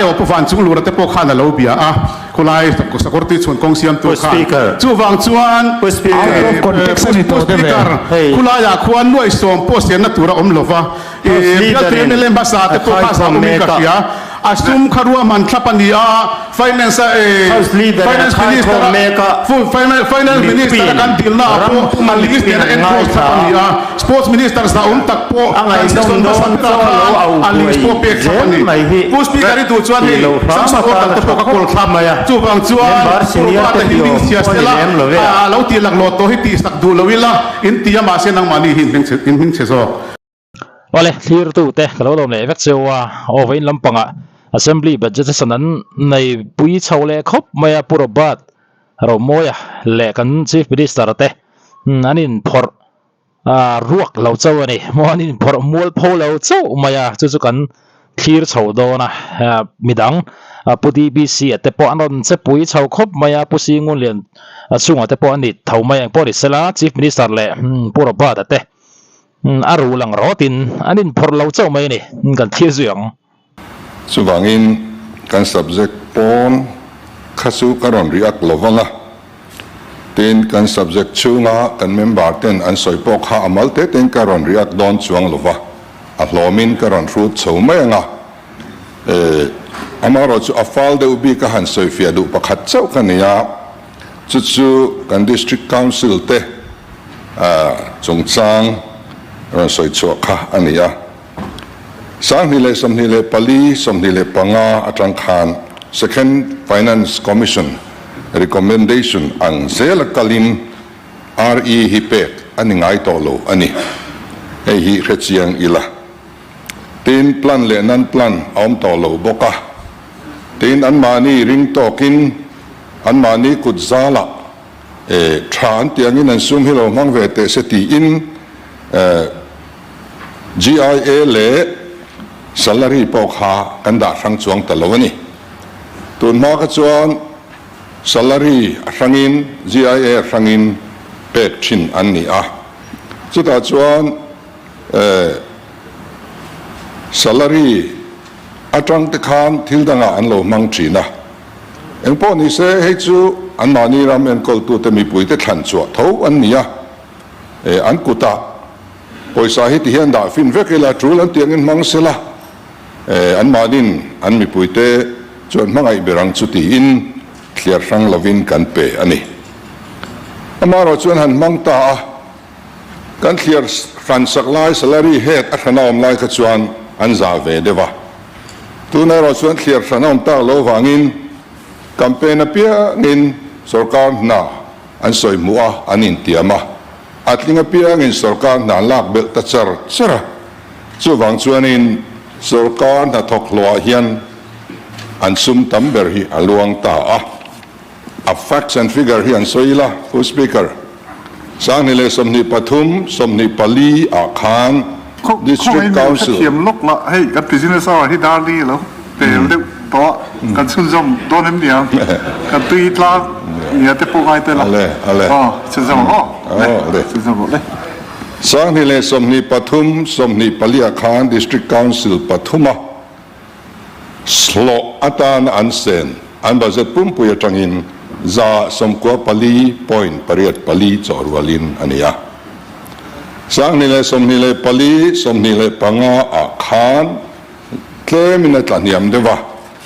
aiawh Pu Vanchunglura te pawh khan a lo bia a, khulai sakawr tui chhun kawng siamtu khan. Chuvang chuan Pu Speaker, khulaiah khuan nuai sawm pawh siamna tur a awm lova, Bialtu mla hmasa te pawh kha zah awmin ka hria. A sum kha ruahman thlap a ni a, Finance a Finance Minister a Finance Minister a kan dilna ah pawh a list nen a enclose thlap a ni a, Sports Minister zah awm tak pawh kan session hmasa berah khan a list pawh pek thlap a ni. Pu Speaker i duh chuan hei sanction order te pawh ka kawl thlap chuvang chuan Pu Robert-a hi hming chhia sela a lo tih laklawh tawh hi tihsak duh lo ila in ti a mahse nangmahni hi in hming chhe zawk. Awle, thlirtute ka lo lawm leh vek cheu a, aw vawiin lampangah Assembly Budget session an nei pui chho leh khawp mai a, Pu Robert Romawia leh kan Chief Minister te an inphawrh ruak lo chauh a ni, maw an inphawrh mualpho lo chauh mai a, chu chu kan thlir chho dawn a, midang Pu DBC a te pawh an rawn che pui chho khawp mai a, Pu Singunlian chungah te pawh an ni tho mai ang pawh ni sela, Chief Minister leh Pu Robert a te. A ru lang rawtin an inphawrh lo chauh mai a ni, kan thlir zui ang. Chuvangin kan subject pawn kha chu ka rawn react lo vang a, tin kan subject chhunga kan member ten an sawi pawh kha a mal te tein ka rawn react dawn chuang lo va, a hlawmin ka rawn hrut chho mai ang a. E, amaherawh chu a fal deuh bik a han sawifiah duh pakhat chauh ka nei a, chu chu kan District Council te, chungchang rawn sawi chhuah kha a ni a. 2024, 25 atang khan Second Finance Commission recommendation ang zela kalin RE hi pek a ni ngai tawh lo a ni. Hei hi hrechiang ila. Tin, plan leh non-plan a awm tawh lo bawk a. Tin, anmahni ring tawkin anmahni kut zalah E, tha an tih angin an sum hi lo hmang ve teh se tiin GIA leh salary pawh kha kan dah hrang chuang ta lo a ni. Tun hma kha chuan salary a hrangin GIA a hrangin pek thin an ni a. Chutah chuan salary atang te khan thil dangah an lo hmang thin a. Engpawh ni se, hei chu anmahni ram enkawltute mipuite thlan chhuah tho an ni a, e, an kutah pawisa hi tihian dah fin vek ila, tul an tih angin hmang sela, e, anmahnin an mipuite chuan hmangaih ber ang chu tiin thliar hrang lovin kan pe a ni. Amaherawh chuan han hmang ta a, kan thliar hran sak lai salary head a hran a awm lai kha chuan an za ve deuh a. Tuna erawh chuan thliar hran a awm tak lo vangin campaign apiangin sorkar hna an sawi hmuh a, an intiam a, a tling apiangin sorkar hna an lak belh ta char char a. Chuvang chuanin sorkar hnathawk hlawhah hian an sum tam ber hi a luang ta a. A facts and figure hi an sawi ila, Pu Speaker. 2023, 24 ah khan District Council. Khawngaih hrethiam lawk la, hei kan business hour hi darli a lo pel deuh tawh a, kan chhunzawm dawn em niang, kan tui tlang nia te pawh ngai tel a, aw chhunzawm ang aw, le chhunzawm rawh le. 2023, 24 ah khan District Council pathuma Hlawh atana an sen an budget pumpui atangin 94.84 chawh rualin a ni a. 2024, 25 ah khan tlemin a tla hniam deuh a,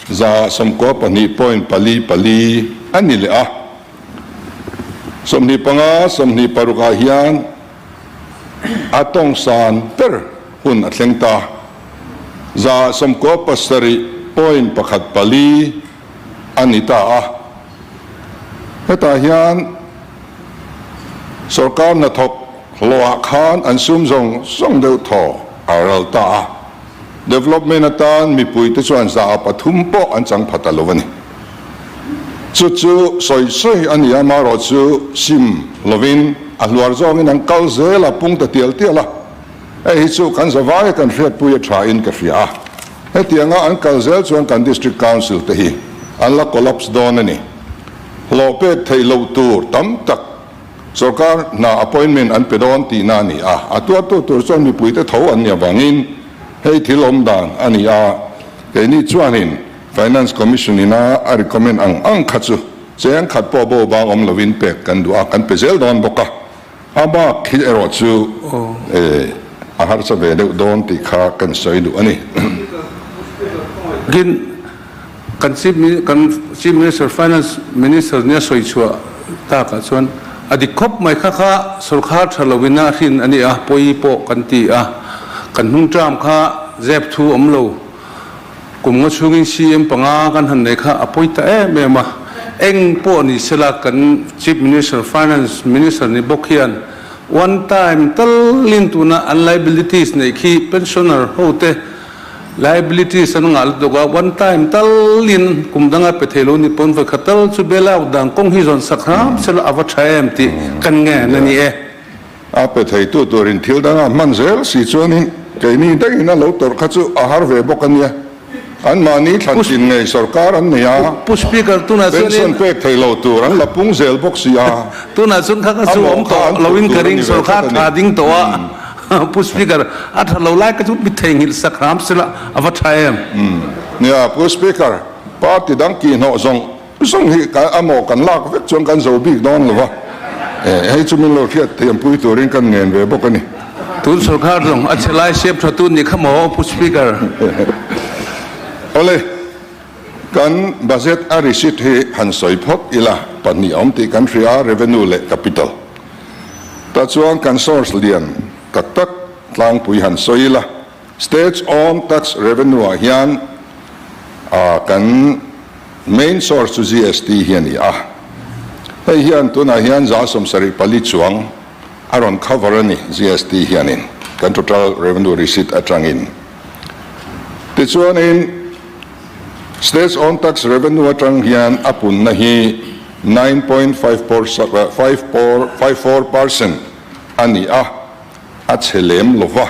92.44 a ni leh a. 25, 26 ah hian a tawngsan ber hun a thleng ta. 97.14 a ni ta a. Hetah hian sorkar hnathawk hlawhah khan an sum zawng zawng deuh thaw a ral ta a. Development atan mipuite chuan 3% pawh an chang pha ta lo a ni. Chu chu sawi sawi a ni a, marawh chu sim lovin a hluar zawngin an kal zel a, pung ta tial tial a. Hei hi chu kan zavaia kan hriatpui a tha in ka hria a, hetianga an kal zel chuan kan District Council te hi an la collapse dawn a ni. Hlawh pek theih loh tur tam tak sorkar hna appointment an pe dawn tihna a ni a, a tuartu tur chuan mipuite tho an ni avangin hei thil awm dan a ni a, keini chuanin. Finance Commission ina a recommend ang ang kha chu cheng khat pawh bo bang awm lovin pek kan duh a, kan pe zel dawn bawk a. A bak hi erawh chu a harsa ve deuh dawn tih kha kan sawi duh a ni. Tin, kan Chief kan Chief Minister, Finance Minister nia sawi chhuah takah chuan a dik khawp mai kha kha sawrkhar tha lovin a hrin a ni a, pawi pawh kan ti a, kan hnung term kha zep thu awm lo. Kum nga chhungin CM panga kan han nei kha a pawi ta em em a, eng pawh ni sela kan Chief Minister, Finance Minister ni bawk hian one time talin tuna an liabilities neih khi pensioner ho te liabilities an ngah lutuk a, one time talin kum danga pe thei lo ni pawn vawikhat tal chu bail out dan kawng hi zawn sak hram sela a va tha em tih kan ngen a ni e. A pe theitu turin thil danga hman zel si chuanin keini daihina lo tawrh kha chu a har ve bawk a nia. Anmahni thlantin ngei sorkar an nei a, Pu Speaker, tunah chuanin pension pek thei lo tur an la pung zel bawk si a, Tunah chuan kha kha a chu mawh awm kha tawh an phurh loin ka tur a ring ni ve sorkar tlat a tha ni. ding tawh a. Pu Speaker, a tha lo lai kha chu mi theihnghilh sak hram sela a va tha em? Nia, Pu Speaker, party dang kihhnawh zawng Zawng hi ka a maw kan lak vek chuan kan zo bik dawn lo va, hei chu min lo hriat thiampui turin kan ngen ve bawk a ni. Tun sorkar zawng a che lai siam tha tun ni kha maw Pu Speaker? Awle, kan budget a receipt hi han sawi phawt ila, pahnih a awm tih kan hria, revenue leh capital. Tah chuan kan source lian tak tak tlangpui han sawi ila, State's own tax revenue ah hian kan main source chu GST hi a ni a. Hei hian tunah hian 74% chuang a rawn cover a ni GST hianin kan total revenue receipt atangin. Tichuanin State's own tax revenue atang hian a punna hi 9.54 percent a ni a, a chhe lem lova.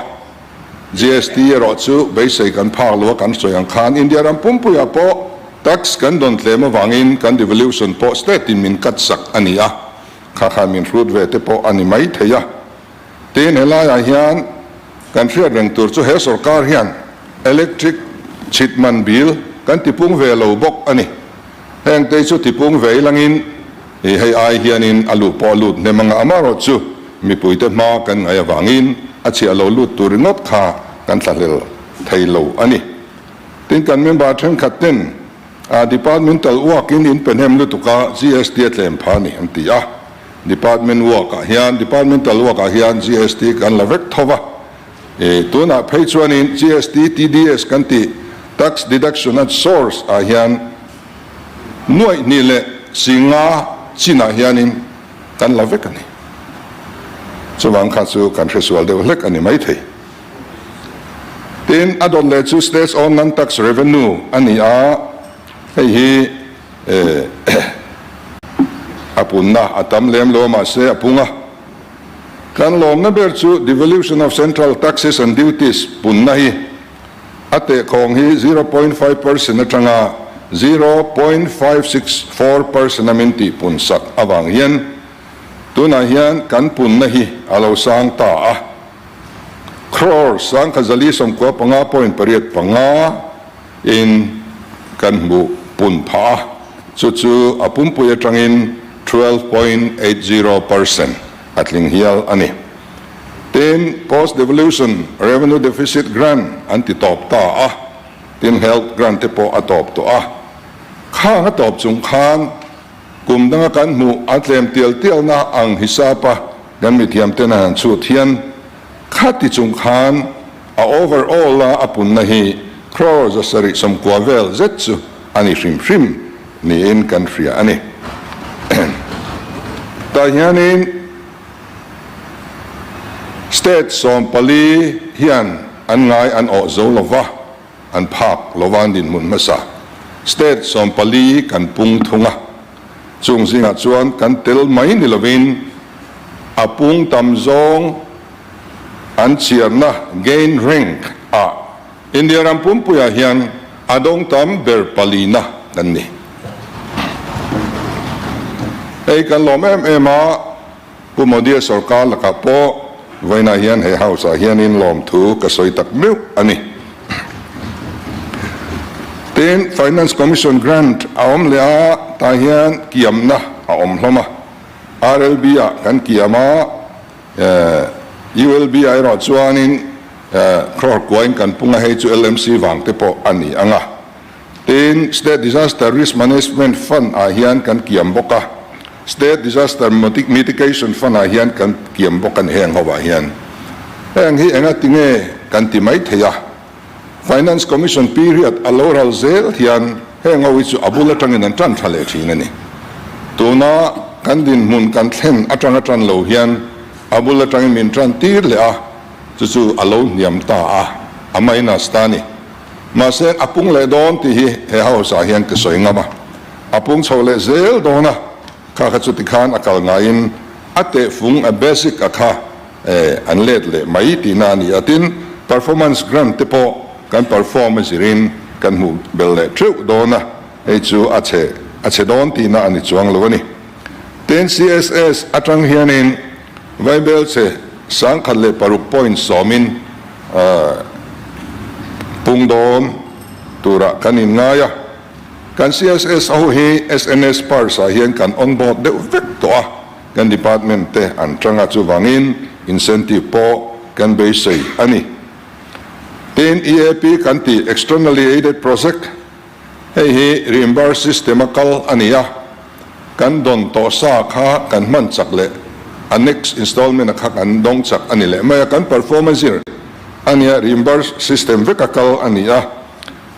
GST erawh chu beisei kan phak lo a, kan sawi ang khan India ram pumpuiah pawh tax kan dawn tlem avangin kan devolution pawh state in min cut sak a ni a, kha khan min hrut ve te pawh a ni mai thei a. Tin, helaiah hian kan hriat reng tur chu he sorkar hian electric chhit man bill kan tipung ve lo bawk a ni. Heng te chu tipung ve ilangin hei ai hianin a luh pawh a lut hnem anga amaherawhchu mipuite hma kan ngaih avangin a chhiah lo lut tur ringawt kha kan thlahlel thei lo a ni. Tin, kan member thenkhat ten departmental work in in pe hnem lutuk a GST a tlem pha a ni an ti a. Department work ah hian departmental work ah hian GST kan la vek tho va. Tunah phei chuanin GST, TDS kan tih Tax Deduction at Source ah hian nuaih hnih leh singa chinah hianin kan la vek a ni. Chuvang kha chu kan hresual deuh hlek a ni maithei. Tin, a dawt leh chu States Own Non-Tax Revenue a ni a, hei hi a punna a tam lem lo a mahse a pung a. Kan lawmna ber chu devolution of central taxes and duties punna hi a tehkhawng hi 0.5% atanga 0.564% a min tih pun sak avang hian tunah hian kan punna hi a lo sang ta a. Crore 1095.85 in kan hmuh pun phah a, chu chu a pumpui atangin 12.80% a tling hial a ni. Tin, post-devolution revenue deficit grant an ti tawp ta a, tin health grant te pawh a tawp tawh a. Khang a tawp chung khan kum danga kan hmuh a tlem tial tialna ang hisapa kan mithiam ten a han chhut hian khati chung khan a overall a a punna hi crore 790 vel zet chu a ni hrim hrim niin kan hria a ni. Tah hianin State 14 hian an ngai an awh zo lova, an phak lova an dinhmun hmasa. State 14 kan pung thung a, chung zingah chuan kan tel mai ni lovin a pung tam zawng an chhiarna gain rank ah India ram pumpuiah hian a dawng tam ber palina kan ni. Hei kan lawm em em a, Pu Modi-a sorkar lakah pawh vawiinah hian he House-ah hianin lawmthu ka sawi tak meuh a ni. Tin, Finance Commission Grant a awm leh a, tah hian kiamna a awm hlawm a. RLB ah kan kiam a, ULB ah erawh chuanin crore kuain kan pung a, hei chu LMC vang te pawh a ni ang a. Tin, State Disaster Risk Management Fund ah hian kan kiam bawk a, State Disaster Mitigation Fund ah hian kan kiam bawk a ni heng ho ah hian. Heng hi enga tinge kan ti mai thei a, Finance Commission period a lo ral zel hian heng ho hi chu a bul atangin an tan tha leh thin a ni. Tuna kan dinhmun kan thlen atanga tan lo hian a bul atangin min tan tir leh a, chu chu a lo hniam ta a, a minus ta a ni. Mahse a pung leh dawn tih hi he house ah hian ka sawi ngam a, a pung chho leh zel dawn a, kha kha chuti khan a kal ngaiin a tehfung a basic a kha an let leh mai tihna a ni a, tin performance grant te pawh kan perform a zirin kan hmuh bel leh theuh dawn a, hei chu a chhe a chhe dawn tihna a ni chuang lo a ni. Tin CSS atang hianin Vaibelchhe 1006 point sawmin pung dawn turah kan inngai a, kan CSS ho hi SNS purse ah hian kan on board deuh vek tawh a, kan department te an tang a, chuvangin incentive pawh kan beisei a ni. Tin, EAP kan tih Externally Aided Project Hei hi reimburse system a kal a ni a, kan dawn tawh sa kha kan hman chak leh a next installment a kha kan dawng chak a ni leh mai a, kan perform a zir a nia, reimburse system vek a kal a ni a,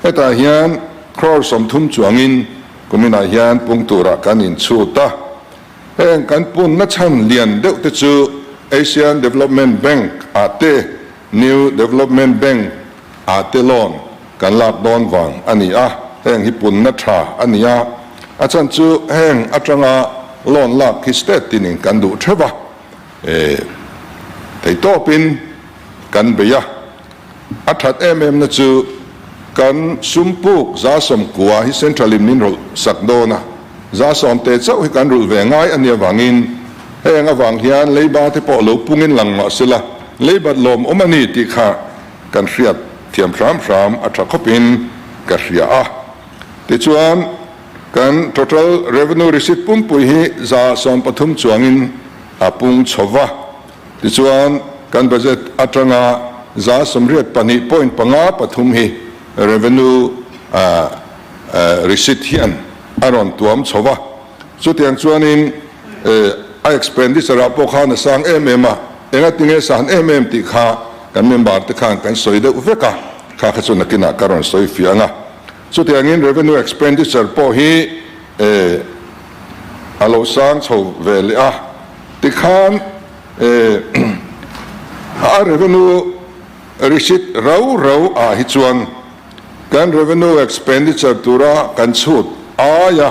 hetah hian crore 30 chuangin kuminah hian pung turah kan inchhut a, heng kan punna chhan lian deuh te chu Asian Development Bank ah te New Development Bank ah te loan kan lak dawn vang a ni a, heng hi punna tha a ni a, a chhan chu heng atanga loan lak hi state tinin kan duh theuh a, e theitawpin kan bei a, a that em em na chu kan sum puk 9% hi central in min rawlh sak dawn a, 10% te chauh hi kan rulh ve ngai a nih avangin heng avang hian leiba te pawh lo pungin lang mah sela leibat lawmawm a ni tih kha Kan hriat thiam hram hram a tha khawpin ka hria a. Tichuan, kan total revenue receipt pumpui hi 13% chuangin a pung chho va. Tichuan, kan budget atanga 82 point 53 hi revenue receipt hian a rawn tuam chho va. Chutiang chuanin a expenditure ah pawh khan a sang em em a. Engatinge san em em tih kha kan member te khan kan sawi deuh vek a, kha kha chu nakinah ka rawn sawi fiang a. Chutiangin revenue expenditure pawh hi a lo sang chho ve leh a, tikhan a revenue receipt rau rau ah hi chuan kan revenue expenditure tura kan chhut aia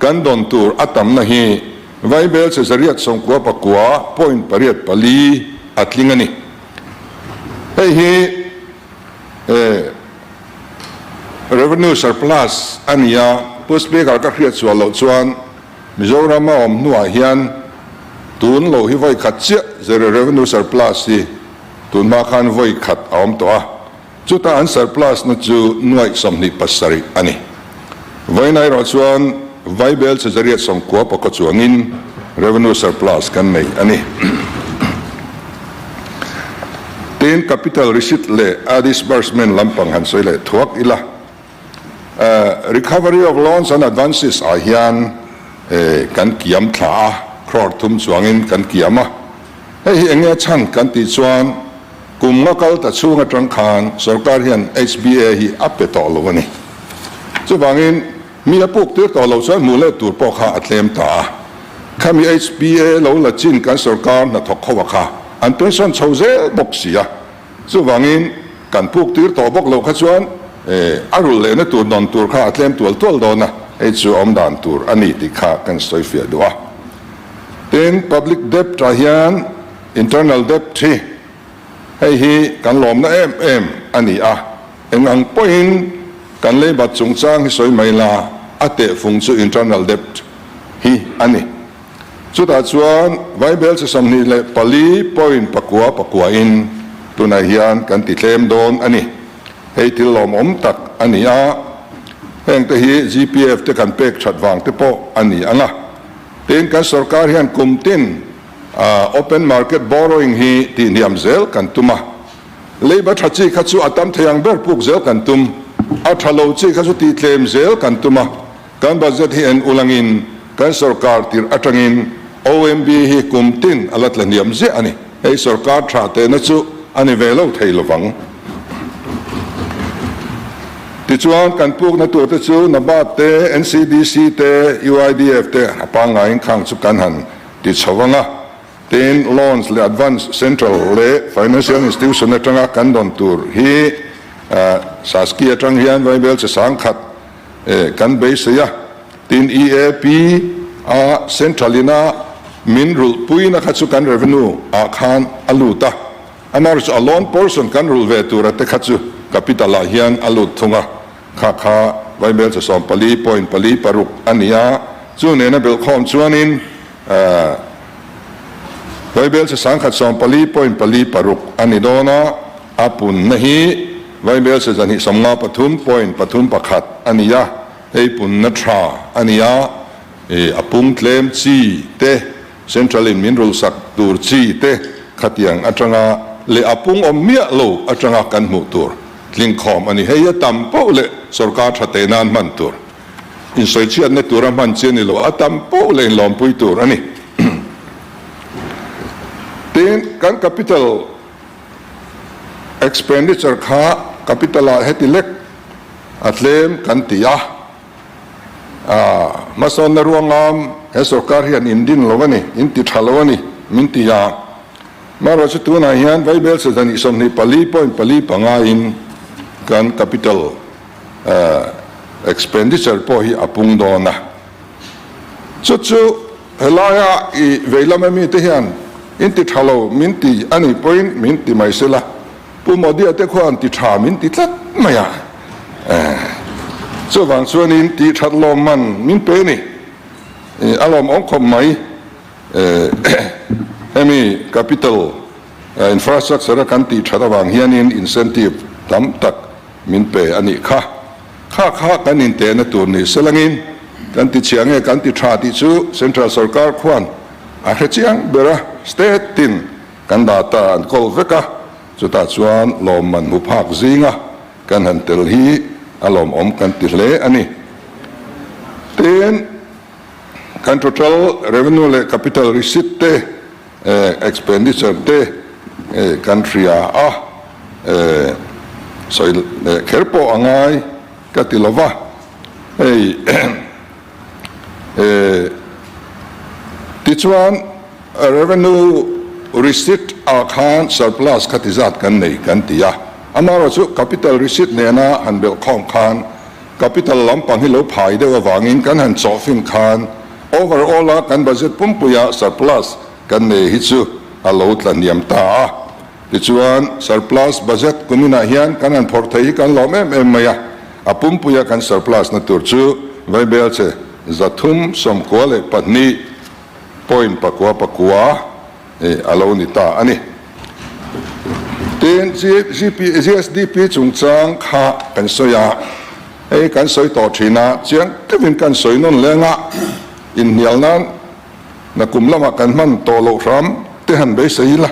Kan dawn tur a tamna hi Vaibelchhe 899 point 84 a tling a ni. Hei hi revenue surplus a ni a, Pu Speaker ka hriat sual loh chuan Mizoram a awm hnuah hian tun lo hi vawi khat chiah zero revenue surplus hi tun hma khan vawi khat a awm tawh a. Chuta an surplus na chu 27,000 a ni. Vawiin erawh chuan Vaibel 890 pakaw chuangin revenue surplus kan nei a ni. Tin, capital receipt leh a disbursement lampang han sawi leh thuak ila. Recovery of loans and advances ah hian kan kiam thla a, crore thum chuangin kan kiam a. Hei hi enge chhan kan tih chuan Kum nga kal ta chhung atang khan sorkar hian HBA hi a pe tawh lo a ni. Chuvangin mi a puk tir tawh lo chuan hmuh let tur pawh kha a tlem ta a. Khami HBA lo la chin kan sorkar hnathawk ho a kha an pension chho zel bawk si a. Chuvangin kan puk tir tawh bawk lo kha chuan a rulh lehna tur nawn tur kha a tlem tual tual dawn a, hei chu awm dan tur a ni tih kha kan sawi fiah duh a. Tin, public debt ah hian Internal debt hi hei hi kan lawmna em em a ni a, eng ang pawhin kan leibat chungchang hi sawi mai la, a tehfung chu internal debt hi a ni. Chutah chuan Vaibelchhe 24 point pakua pakuain tunah hian kan ti tlem dawn a ni. Hei thil lawmawm tak a ni a. Heng te hi GPF te kan pek that vang te pawh a ni ang a. Tin, kan sorkar hian kum tin open market borrowing hi tihhniam zel kan tum a. Leiba tha chi kha chu a tam thei ang ber puk zel kan tum. A tha lo chi kha chu tihtlem zel kan tum a. Kan budget hi en ulangin kan sorkar tirh atangin OMB hi kum tin a la tla hniam ziah a ni. Hei sorkar tha tehna chu a ni ve lo thei lovang. Tichuan kan pukna tur te chu NABARD te, NCDC te, UIDF te a pangngaiin khang chu kan han ti chho ang a. Tin, loans leh advance central leh financial institution atanga kan dawn tur hi Saski atang hian Vaibel che sangkhat kan beisei a. Tin, EAP a central ina min rulhpuina kha chu kan revenue ah khan a lut a. Amaherawhchu a loan portion kan rulh ve tura te kha chu capital ah hian a lut thung a. Kha kha Vaibel che 14 point pali paruk a ni a, chu nena belhkhawm chuanin Vaibel che sangkhat 14 point pali paruk a ni dawn a, a punna hi Vaibel che 253 point pathum pakhat a ni a, hei punna tha a ni a, a pung tlem chi te, Central in min rulhsak tur chi te khatiang atanga leh a pung awm miah lo atanga kan hmuh tur tlingkhawm a ni. Hei a tam poh leh sorkar tha teh nan hman tur, insawichhiatna tura hman chi a ni lo, a tam poh leh inlawmpui tur a ni. Tin, kan capital expenditure kha capital ah heti lek a tlem kan ti a. Hmasawnna ruangam he sorkar hian in din lo a ni, in ti tha lo a ni min ti a. Amaherawhchu tunah hian Vaibel sazani 24 point pali panga in kan capital expenditure pawh hi a pung dawn a. Chu chu helaia i veilam ami te hian in ti tha lo min ti a nih pawhin min ti mai sela. Pu Modi-a te khuan ti tha min ti tlat mai a, chuvang chuanin tih that lawm man min pe ni, a lawmawm khawp mai. Hemi capital infrastructure a kan tih that avang hianin incentive tam tak min pe a nih kha. Kha kha kan intehna tur ni selangin kan ti chhia nge kan ti tha tih chu central sorkar khuan a hre chiang ber a, state tin Kan data an kawl vek a, chutah chuan lawmman hmu phak zinga kan han tel hi a lawmawm kan ti hle a ni. Tin, kan total revenue leh capital receipt te, expenditure te kan hria a, sawi leh kher pawh a ngai ka ti lova, hei Tichuan, revenue receipt ah khan surplus kha ti zat kan nei kan ti a, amaherawhchu capital receipt nena han belhkhawm khan capital lampang hi lo phai deuh avangin kan han chawhfin khan overall a kan budget pumpuia surplus kan nei hi chu a lo tla hniam ta a. Tichuan, surplus budget kuminah hian kan han phawrh thei hi kan lawm em em mai a, a pumpuia kan surplus na tur chu Vaibel che 392 point pakua pakua a lo ni ta a ni. Tin, GSDP chungchang kha kan sawi a, hei kan sawi tawh thin a, chiang deuhin kan sawi nawn leng a, inhnial nan na kum lamah kan hman tawh loh hram te han beisei ila.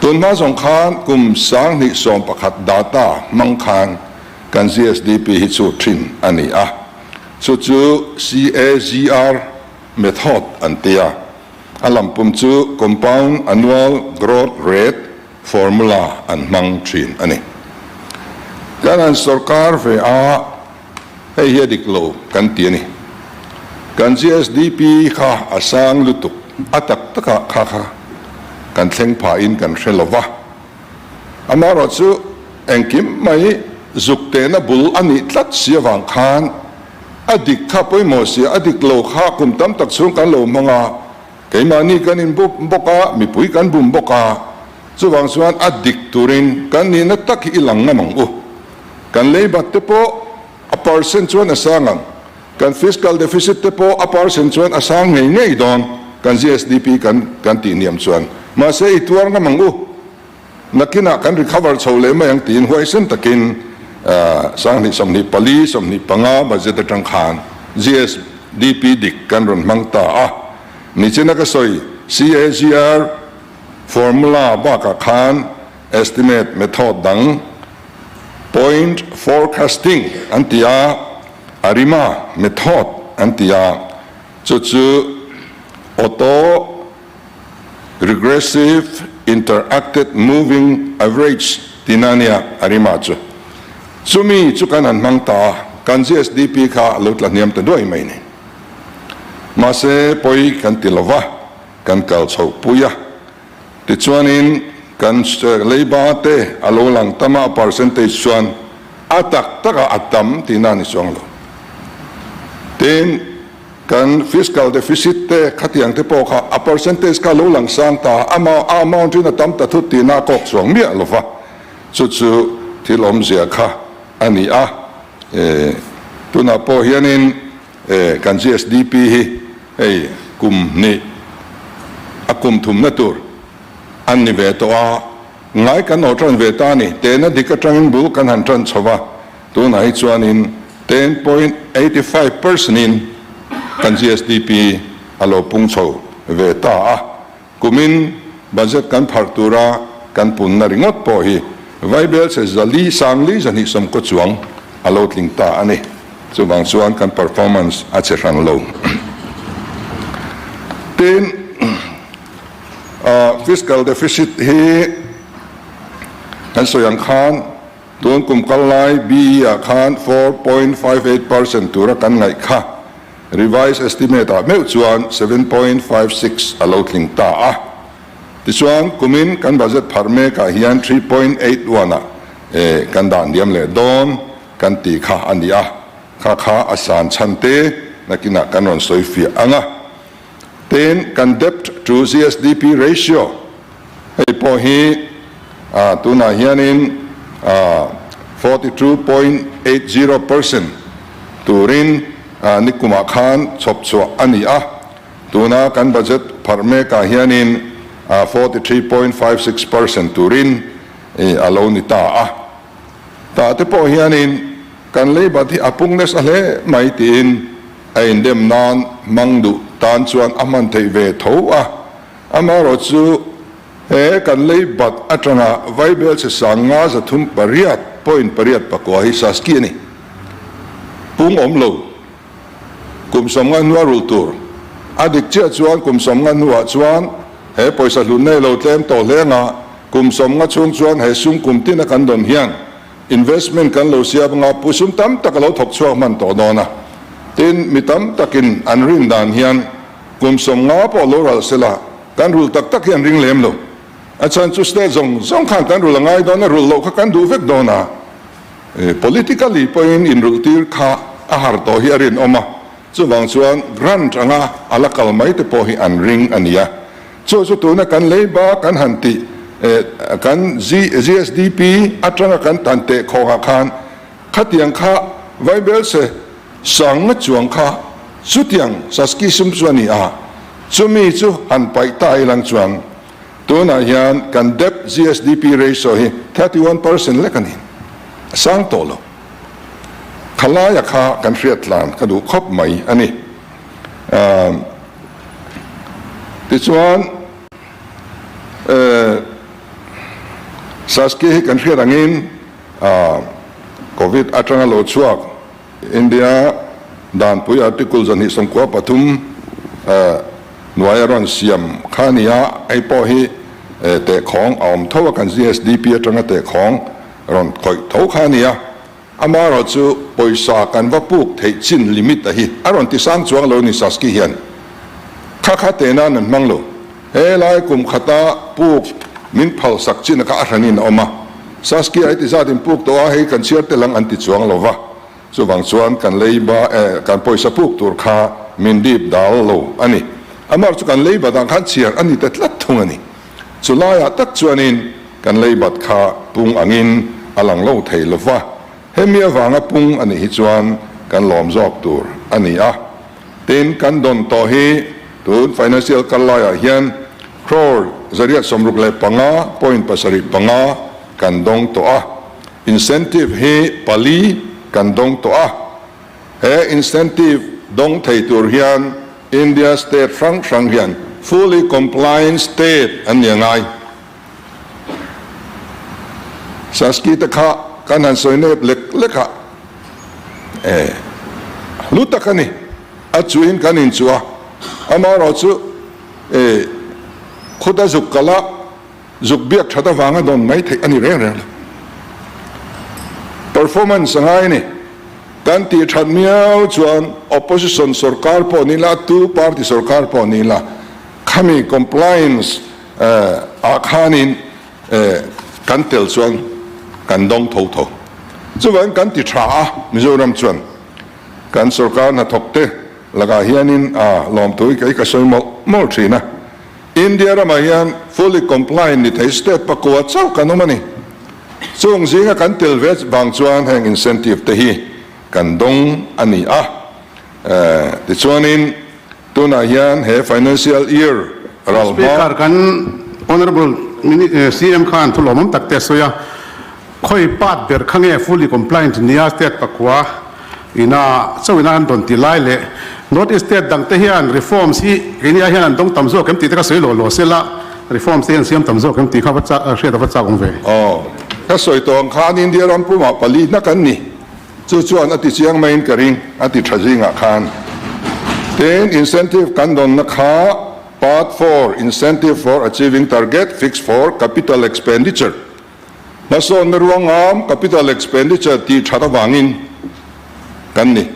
Tun hma zawng khan kum 2011 data hmang khan kan GSDP hi chu thin a ni a, chu chu CAGR method an ti a, a lampum chu Compound Annual Growth Rate formula an hmang thin a ni. Kan han sorkar ve a. Hei hi a dik lo kan ti a ni. Kan GSDP kha a sang lutuk, a tak takah kha kha kan thleng phahin kan hre lo va. Amaherawh chu engkim mai zuk tehna bul a nih tlat si avang khan a dik kha pawimawh sia, a dik lo kha kum tam tak chhung kan lo hmang a, keimahni kan inbum bawk a, mipui kan bum bawk a, chuvang chuan a dik turin kan nihna tak hi i lang ngam ang u. Kan leibat te pawh a percent chuan a sang ang, kan fiscal deficit te pawh a percent chuan a sang ngei ngei dawn, kan GSDP kan kan tih hniam chuan. Mahse i tuar ngam ang u. Nakinah kan recover chho leh mai ang tiin huaisen takin sanghnih 24 25 budget atang khan GSDP dik kan rawn hmang ta a. Nichina ka sawi CAGR formula bakah khan estimate method dang point forecasting an ti a, ARIMA method an ti a, chu chu auto regressive interacted moving average tihna a nia ARIMA chu. Chumi chu kan han hmang ta a, kan GSDP kha a lo tla hniam ta duai mai ni. Mahse pawi kan ti lova, kan kal chhoh pui a. Tichuanin kan leiba te a lo lang tam a, a percentage chuan a tak takah a tam tihna a ni chuang lo. Tin, kan fiscal deficit te khatiang te pawh kha a percentage kha a lo lang sang ta a, a amount in a tam ta thut tihna a kawk chuang miah lo va, chu chu thil awmzia kha a ni a. Tunah pawh hianin kan GSDP hi hei kum hnih a kum thumna tur an ni ve tawh a, ngai kan aw tan ve ta a ni. Tehna dik atangin bul kan han tan chho va, tunah hi chuanin 10.85 percent in kan GSDP a lo pung chho ve ta a. Kumin budget kan pharh tura kan punna ringawt pawh hi Vaibelchhe zali sangli zahnih sawmkaw chuang a lo tling ta a ni. Chuvang chuan kan performance a che hran lo. Tin, fiscal deficit hi kan sawi ang khan tun kum kal lai BE ah khan 4.58% tura kan ngaih kha. Revised estimate ah meuh chuan 7.56 a lo tling ta a. Tichuan, kumin kan budget pharh mek ah hian 3.81 ah kan dah hniam leh dawn kan tih kha a ni a. Kha kha a san chhan te nakinah kan rawn sawi fiah ang a. Tin, kan debt to GSDP ratio hei pawh hi tunah hianin 42.80% turin nikumah khan chhawp chhuah a ni a. Tuna kan budget pharh mekah hianin 43.56% turin a lo ni ta a. Tah te pawh hianin kan leibat hi a pung nasa hle mai tiin a indem nan hmang duh tan chuan a hman theih ve tho a. Amaherawh chu he kan leibat atanga Vaibelchhe sanga 308 point pariat pakua hi Saski a ni. Pung awm lo. Kum 50 hnua rulh tur. A dik chiah chuan kum 50 hnuah chuan he pawisa hlun nei lo tlem tawh hle anga kum 50 chhung chuan he sum kum tina kan dawn hian investment kan lo siam anga pu sum tam tak a lo thawk chhuak hman tawh dawn a. Tin, mi tam takin an rin dan hian kum 50 pawh lo ral sela kan rulh tak tak hi an ring lem lo. A chhan chu state zawng zawng khan kan rulh a ngai dawn a, rulh loh kha kan duh vek dawn a. Politically pawhin inrulh tir kha a har tawh hi a rinawm a, chuvang chuan grant anga a la kal mai te pawh hi an ring a nia. Chu chu tuna kan leiba kan han tih kan GSDP atanga kan tan teh khawngah khan khatiang kha Vaibelse sanga chuang kha chutiang Saski sum chu a ni a, chumi chu han paih ta ilang chuan Tunah hian kan debt GSDP ratio hi 31% lek a ni. A sang tawh lo. Khalaia kha kan hriat tlan ka duh khawp mai a ni. Tichuan Saski hi kan hriat angin Covid atanga lo chhuak India Danpui Article 293 hnuai a rawn siam kha a ni a, hei pawh hi tehkhawng a awm tho a, kan GSDP atanga tehkhawng rawn khawih tho kha a ni a, amaherawh chu pawisa kan va puk theih chin limit a hi a rawn ti sang chuang lo ni Saski hian kha kha teh nan an hmang lo, helai kum khata puk min phal sak chin a kha a hranin a awm a, Saski a heti zat in puk tawh a, hei kan chhiar tel ang an ti chuang lo va. Chuvang chuan kan leiba eh kan pawisa puk tur kha min dip dal lo a ni. Amar chu kan leibat ah khan chhiar a ni ta tlat thung a ni. Chu laiah tak chuanin kan leibat kha pung angin a lang lo thei lo va, hemi avanga pung a nih hi chuan kan lawm zawk tur a ni a. Tin, kan dawn tawh hi tun financial kal laiah hian. Crore 165 point 75 kan dawng tawh a, incentive hi pali kan dawng tawh a. He incentive dawng thei tur hian India state hrang hrang hian fully compliant state an ni a ngai. Saski te kha kan han sawi nep lek lek a, e hlu tak a ni. A chuhin kan inchuh a, amaherawhchu e khuta zuk kal a, zuk biak that avanga dawn mai theih a ni reng reng lo. Performance a ngai a ni. Kan tih that miau chuan opposition sorkar pawh ni la, tu party sorkar pawh ni la, khami compliance ah khanin kan tel chuan kan dawng tho tho. Chuvangin kan ti tha a, Mizoram chuan kan sorkar hnathawk te lakah hianin a lawmthu hi ka sawi mawlh mawlh thin a. India ramah hian fully compliant ni thei state pakua chauh kan awm a ni. Chung zinga kan tel ve vang chuan heng incentive te hi kan dawng a ni a. Tichuanin tunah hian he financial year ral hma. Speaker, kan Honourable CM khan thu lawmawm tak te a sawi a. Khawi part ber kha nge fully compliant nia state pakua ina chauh ina an dawn tih lai leh North East state dang te hian reforms hi keini ai hian an dawng tam zawk em tih te kha sawi lawh lawh sela reforms te hian siam tam zawk em tih kha va chak hriat a va chak awm ve. Aw, ka sawi tawh ang khan India ram pumah pali hna kan ni. Chu chuan a ti chiang maiin ka ring, a ti tha zingah khan. Tin, incentive kan dawnna kha Part 4, Incentive for Achieving Target Fixed for Capital Expenditure, Hmasawnna ruangam, capital expenditure, tih that avangin kan ni.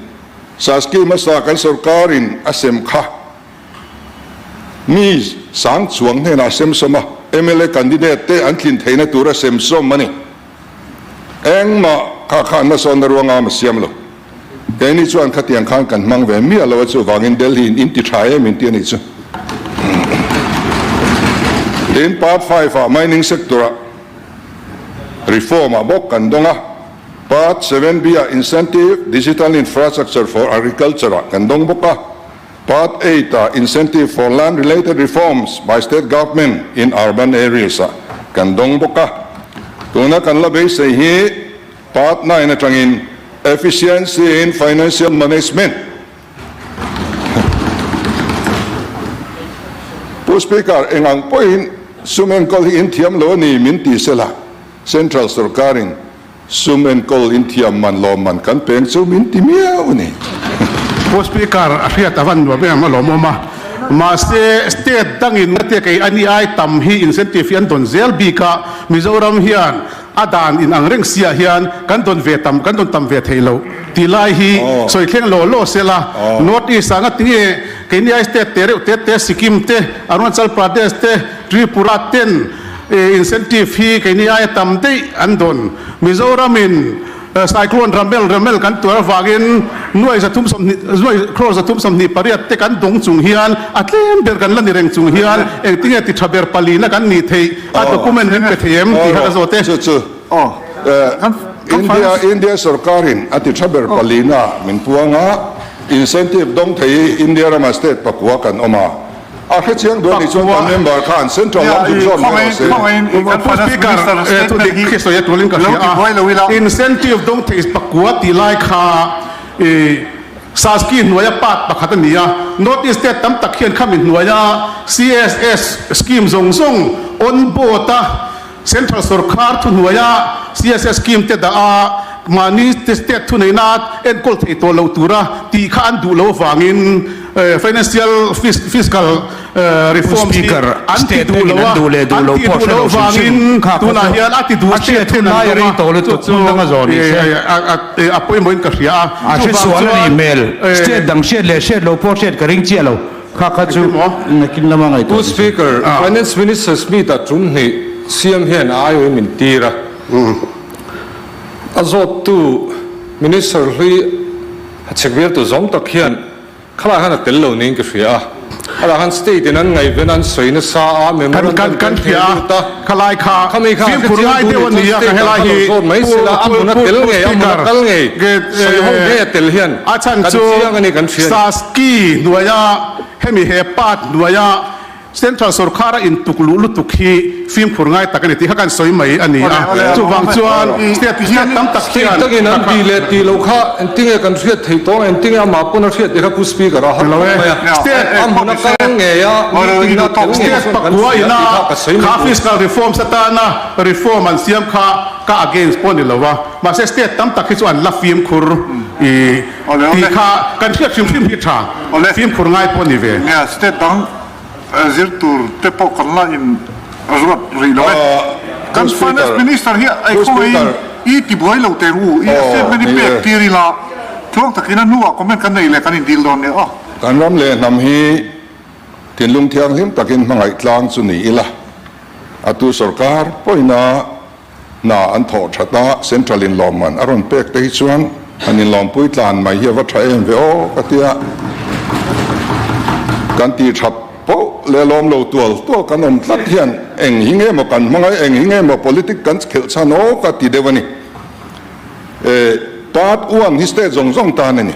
Saski hmasa kan sorkarin a sem kha mi sang chuang hnenah a sem sawm a, mla candidate te an tlin theihna tura sem sawm a ni. Engmah kha khan hmasawnna ruangam a siam lo. Keini chuan khatiang khan kan hmang ve miah lo a, chuvangin Delhi in in ti tha em in ti a nih chu. Tin, Part 5 ah Mining Sector ah Reform ah bawk kan dawng a, Part 7 B ah Incentive Digital Infrastructure for Agriculture ah kan dawng bawk a, Part 8 ah Incentive for Land Related Reforms by State Government in Urban Areas ah kan dawng bawk a. Tuna kan la beisei hi Part 9 atangin Efficiency in Financial Management. Pu Speaker, eng ang pawhin sum enkawl hi in thiam lo a ni min ti sela, Central sorkarin sum enkawl in thiam man lawm man kan peng chu min ti miau a ni. Pu Speaker, a hriat a van nuam em a lawmawm a, mahse state dangin ngatia kei a ni ai tam hi incentive hi an dawn zel bik a, Mizoram hian A dan in ang reng siah hian kan dawn ve tam, kan dawn tam ve thei lo tih lai hi sawi thleng law law sela, North East ah ngati nge keini ai state te reuh te te Sikkim te, Arunachal Pradesh te, Tripura ten incentive hi keini aia tam daih an dawn. Mizoram in Cyclone Ramel Ramel kan tuar avangin nuai 320, nuai crore 328 te kan dawng chung hian a tlem ber kan la ni reng chung hian engtinge ti tha ber palina kan nih theih A document min pe thei em tih kha ka zawt e. Chu chu India India sorkarin a ti tha ber palina min puang a, incentive dawng thei hi India rama state pakua kan awm a, a hre chiang duh a nih chuan kan member khan central lam zuk zawt mai rawh se. Pu Speaker, thu dik khi sawi a tulin ka hria a, incentive dawng thei pakua tih lai kha i Saski hnuaia part pakhat a ni a, North East state tam tak hian khami hnuaia CSS scheme zawng zawng on board a, Central sorkar thuhnuaia CSS scheme te dah a, mahni state thuneihna enkawl thei tawh loh tura tih kha an duh loh avangin financial fiscal Pu reforms hi Speaker, an ti state duh dangin lo an a, duh leh duh an loh tih pawh duh hre loh lo hrim avangin hrim kha kha tunah chu hian a ti duh a state hriat thun hun an lai a dawng rei a, tawh chu lutuk chu hmun danga zawh ni se. a pawimawhin ka hria a, A hre chuvang sual a nih chuan hmel. State dang hriat leh hriat loh pawh hriat ka ring chiah lo. Kha kha chu nakin lama ngaihtuah Pu ni se. Speaker, Finance Minister Smith-a tum hnih siam hian a aiawhin min tir a. A zawttu Minister hlui a chhek vialtu zawng tak hian Khalai khan a tel lo niin ka hria a, khalai khan state in an ngaihven a, an sawi nasa a, memorandum kan theh lut a, khami kha a hrechiang duh nih chuan state ah kha lo zawt mai sela, a hmun a tel ngei, a hmun a kal ngei, sawi ho ngei a tel hian kan chiang a ni kan hria a ni. Saski hnuaia hemi he part hnuaia. Central sorkar a intuk luh lutuk hi fimkhur ngai tak a ni tih kha kan sawi mai a ni a. Chuvang chuan state state tam tak State hian takin an tih leh tih loh kha engtinge kan hriat theih tawh ang, engtinge amah pawn a hriat tih kha Pu Speaker a har khawp mai a. State A hmun a kal ngei a, meeting na tel ngei State chuan kan pakua hria ina tih kha ka sawi mai kha tur. fiscal reforms atana reform an siam kha ka against pawh a ni lo a, mahse state tam tak hi chu an la fimkhur i tih kha kan hriat hrim hrim hi tha fimkhur ngai pawh a ni ve. Nia, state dang zir tur te pawh kan la in ruat rih lo e. Kan Finance Minister hi ei khawngaihin i ti buai lo teh u, i statement i pek tir ila tluang takin a hnuah comment kan nei leh kan in dil dawn nia aw. Kan ram leh hnam hi thinlung thianghlim takin hmangaih tlang chu ni ila, a tu sorkar pawhin a Hna an thawh that a, Central in lawmman a rawn pek te hi chuan han inlawmpui tlan mai hi a va tha em ve aw ka tia. Kan tih that poh leh lawm lo tual tual kan awm tlat hian eng hi nge maw kan hmang a, eng hi nge maw politic kan khelh chhan aw ka ti deuh a ni. Part one hi state zawng zawng tan a ni.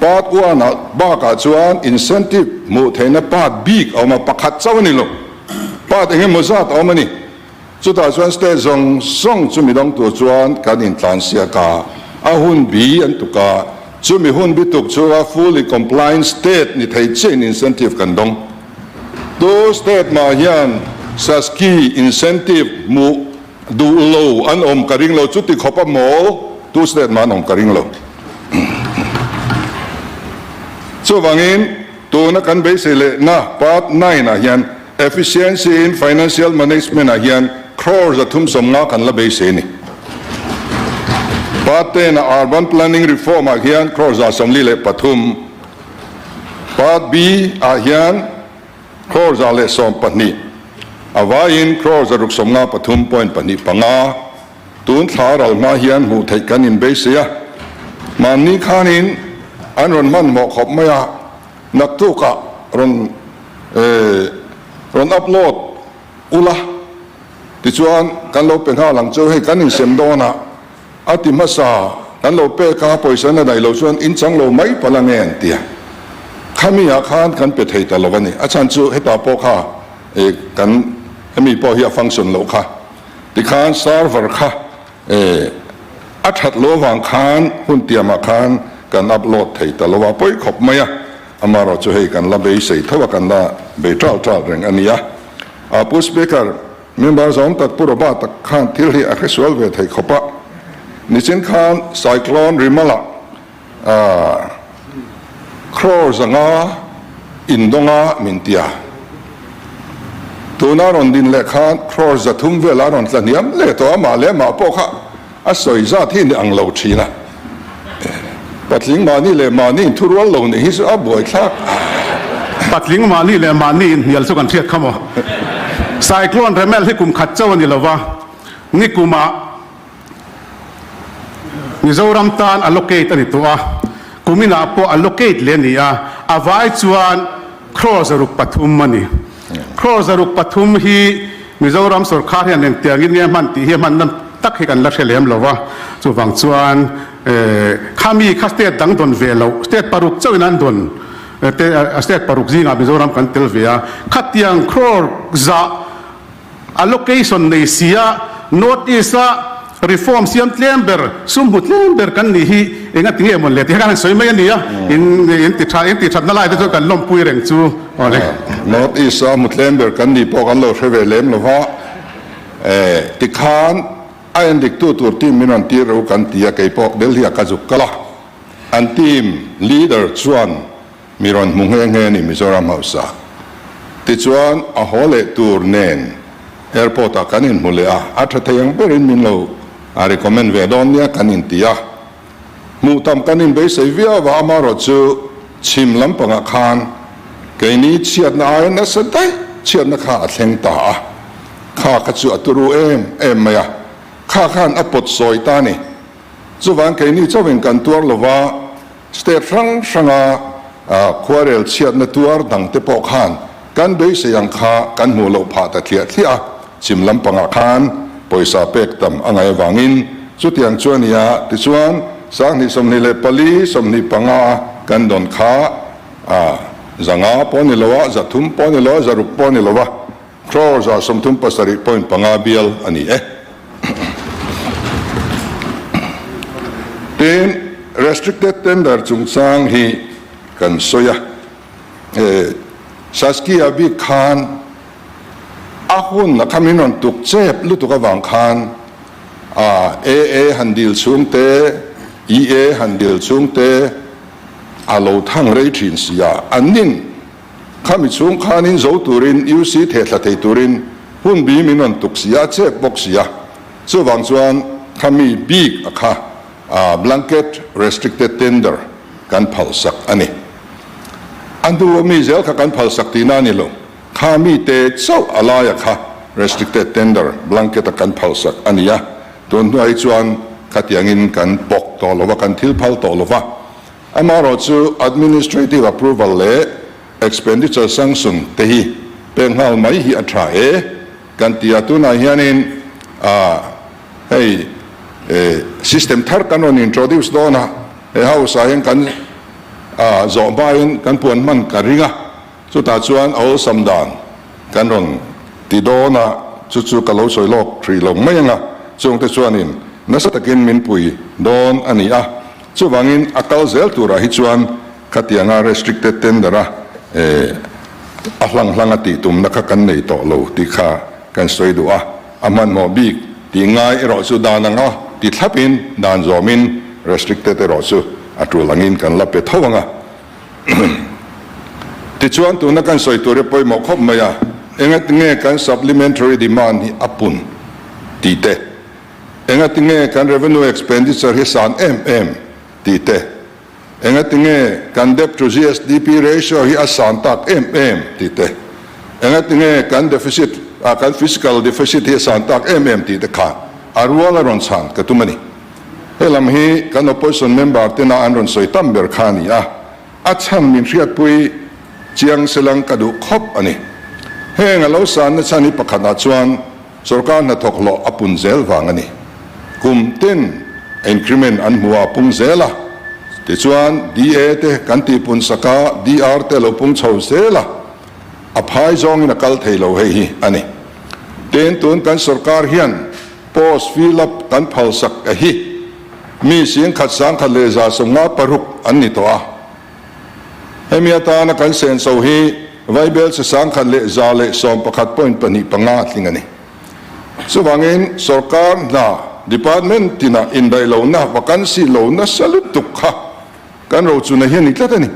Part one ah bakah chuan incentive hmuh theihna part bik a awm a, pakhat chauh a ni lo. Part eng emaw zat a awm a ni. Chutah chuan state zawng zawng chu midang tur chuan kan intlansiak a, a hun bi an tuk a, chumi hun bi tuk chhunga fully compliant state ni thei chiahin incentive kan dawng. Tu state mah hian SASCI incentive hmuh duh lo an awm ka ring lo, chuti khawp a mawl tu state mah an awm ka ring lo. Chuvangin tuna kan beisei lehna part nine ah hian Efficiency in Financial Management ah hian crore 350 kan la beisei a ni. Part ten ah Urban Planning Reform ah hian crore 143, Part B ah hian crore 112, a vaiin crore 653.25. Tun thla ral hma hian hmuh theih kan inbeisei a, mahni khanin an rawn hmanhmawh khawp mai a. Naktukah rawn rawn upload ula tichuan kan lo pe nghal ang chu hei kan insem dawn a a ti hmasa kan lo pek a pawisa na daih lo chuan in chang lo mai palh ange an ti a khami ah khan kan pe thei ta lo a ni a chhan chu hetah pawh kha kan hemi pawh hi a function loh kha tikhan server kha E, a that lo avang khan hun tiamah khan kan upload thei ta lo a, pawi khawp mai a, amarawh chu hei kan la beisei tho a, kan la bei ṭal ṭal reng a nia. A, Pu Speaker, member zawng tak Pu Robert-a khan thil hi a hresual ve thei khawp a, nichin khan Cyclone Rimala A crore 500 indawnga min ti a, tuna rawn din leh khan crore 300 vel a rawn tla hniam leh tawh a, mah leh mah pawh kha a sawi zat hi ni ang lo thin a, patling mahni leh mahni inthurual lo nih hi chu a buaithlak. Patling mahni leh mahni inhnial chu kan hriat kha maw? Cyclone Remal hi kum khat chauh a ni lova, nikumah Mizoram tan allocate a ni tawh a, kuminah pawh allocate leh a ni a, a vai chuan crore 603 a ni. Crore 603 hi Mizoram sorkar hian engtiangin nge hman tih hi a hmanna tak hi kan la hre lem lo va, chuvang chuan khami kha state dang dawn ve loh, state paruk chauhin an dawn te, state paruk zingah Mizoram kan tel ve a, khatiang crore zah Allocation nei sia North East a reform siam tlem ber, sum hmu tlem ber kan nih hi enga ti nge mawn le tih kha kan han sawi mai a nia, in in ti tha in ti thatna lai te chuan kan lawmpui reng chu aw le. North East a hmu tlem ber kan nih pawh kan lo hre ve lem lo va, tikhan a endik tu tur team min rawn tir ro kan ti a, keipawh Delhi ah ka zuk kal a, an team leader chuan Mi rawn hmu nghe nghe a ni Mizoram hausa. Tichuan a haw leh tur nen airport ah kan inhmu leh a, a tha thei ang berin min lo a recommend ve dawn nia kan inti a. Hmuh tam kan inbeisei viau a, amaherawh chu chhim lampangah khan keini chhiatna aia nasa daih chhiatna kha a thleng ta a, kha kha chu a turu em em mai a, kha khan a pawt sawi ta a ni. Chuvang keini chauhin kan tuar lova, State hrang hranga khuarel chhiatna tuar dangte pawh khan kan beisei ang kha kan hmuh loh phah ta thliah thliah a, chhim lampangah khan pawisa pek tam a ngaih avangin chutiang chu a ni a, tichuan 2024 25 kan dawn kha. 5 pawh a ni lo a, 300 pawh a ni lo a, 600 pawh a ni lo a, crore 137.5 bial a ni e. Tin, restricted tender chungchang hi kan sawi a, Saskia bik khan a hun a kha min rawn tuk chep lutuk avang khan AA han dil chhung te, EA han dil chhung te a lo thang rei thin si a, an nin khami chhung khanin zo turin UC thehthla thei turin hun bi min rawn tuk si a, chep bawk si a, chuvang chuan khami bik a kha blanket restricted tender kan phalsak a ni. A hnu a mi zel kha kan phalsak tihna a ni lo. Kha mite chauh a laia kha restricted tender blanket a kan phalsak a ni a, tun hnuah hi chuan khatiangin kan pawk tawh lo va, kan thil phal tawh lo va. Amaherawhchu administrative approval leh expenditure sanction te hi pek nghal mai hi a tha e kan ti a, tunah hianin hei system thar kan rawn introduce dawn a, he house ah hian kan zawh hmain kan puan hman ka ring a. Chutah chuan a awlsam dan kan rawn ti dawn a, chu chu ka lo sawi lawk hrih lo mai ang a, chungte chuanin nasa takin min pui dawn a ni a, chuvangin a kal zel turah hi chuan khatianga restricted tender a a hlang hlang a tih tumna kha kan nei tawh lo tih kha kan sawi duh a, a hmanhmawh bik tih ngai erawh chu dan anga ti thlapin dan zawmin restricted erawh chu a tul angin kan la pe tho ang a. Tichuan tuna kan sawi tur hi pawimawh khawp mai a, engatinge kan supplementary demand hi a pun tih te, engatinge kan revenue expenditure hi san em em tih te, engatinge kan debt to GSDP ratio hi a san tak em em tih te, engatinge kan deficit ah kan fiscal deficit hi a san tak em em tih te kha a rual a rawn chhan ka tum a ni. He lam hi kan opposition member tena an rawn sawi tam ber kha a ni a, a chhan min hriatpui chiang selang ka duh khawp a ni. Heng a lo sanna chhan hi pakhatah chuan sorkar hnathawk hlawh a pun zel vang a ni. Kum tin increment an hmu a pung zel a, tichuan DA te kan tihpun sak a, DR te a lo pung chho zel a, a phai zawngin a kal thei lo hei hi a ni. Tin, tun kan sorkar hian Post fill up kan phalsak a hi mi 10,000 156 an ni tawh a. Hemi atana kan senso hi Vaibelchhe 1,111.25 a tling a ni. Chuvangin sorkar hna department tinah indaih lohna vacancy lo nasa lutuk kha kan rochuna hi a ni tlat a ni.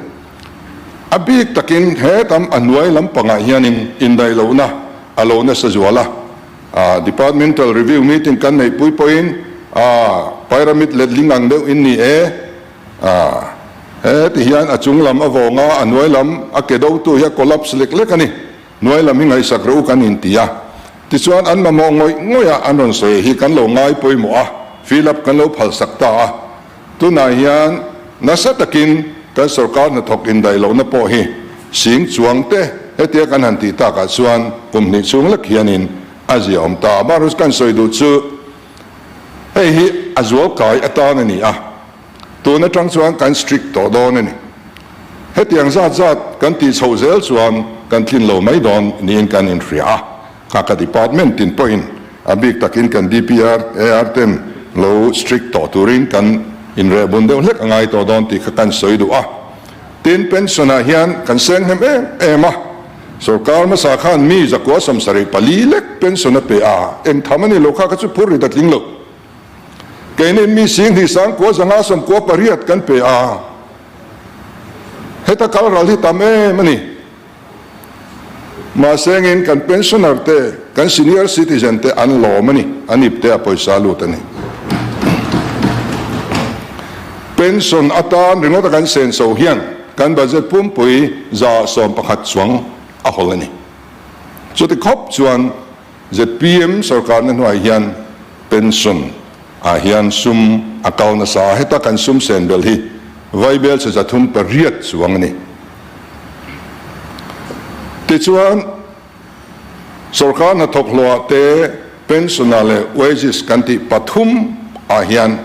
A bik takin he tam a hnuai lampangah hianin indaih lohna a lo nasa zual a. Departmental review meeting kan neih pui pawhin pyramid letling ang deuh in ni e. He ti hian a chung lam a vawng a, a hnuai lam a ke dotu hi a collapse lek lek a ni. Hnuai lam hi ngaihsak rawh u kan inti a. Tichuan an mamawh ngawih ngawih a an rawn sawi hi kan lo ngai pawimawh a, fill up kan lo phalsak ta a. Tunah hian nasa takin kan sorkar hnathawk indaih lohna pawh hi sing chuang te hetia kan han tih takah chuan kum hnih chhung lek hianin a ziaawm ta. Amaherawhchu kan sawi duh chu hei hi a zual kai atan a ni a, tun atang chuan kan strict tawh dawn a ni. Hetiang zat zat kan tih chhoh zel chuan kan tlin lo mai dawn niin kan inhria a. Nghaka department tin pawhin a bik takin kan DPR, AR ten lo strict tawh turin kan inrehbun deuh hlek a ngai tawh dawn tih kha kan sawi duh a. Tin, pension ah hian kan seng hnem em em a, sorkar hmasa khan mi zakua 74 lek pension a pe a, eng tham a ni lo kha kha chu phur rit a tling lo. Keini mi 29 598 kan pe a, heta kal ral hi tam em a ni. Mahse engin kan pensioner te, kan senior citizen te an lawm a ni, an ip te a pawisa lut a ni. Pension atan ringawt a kan senso hian kan budget pumpui 11% chuang a hawl a ni. Chuti khawp chuan zpm sorkarna hnuai hian pension ah hian sum a kal nasa a, heta kan sum sen belh hi vaibel chhe 308 chuang a ni. Tichuan, sorkar hnathawk hlawhah te pension-ah leh wages kan tih pathum ah hian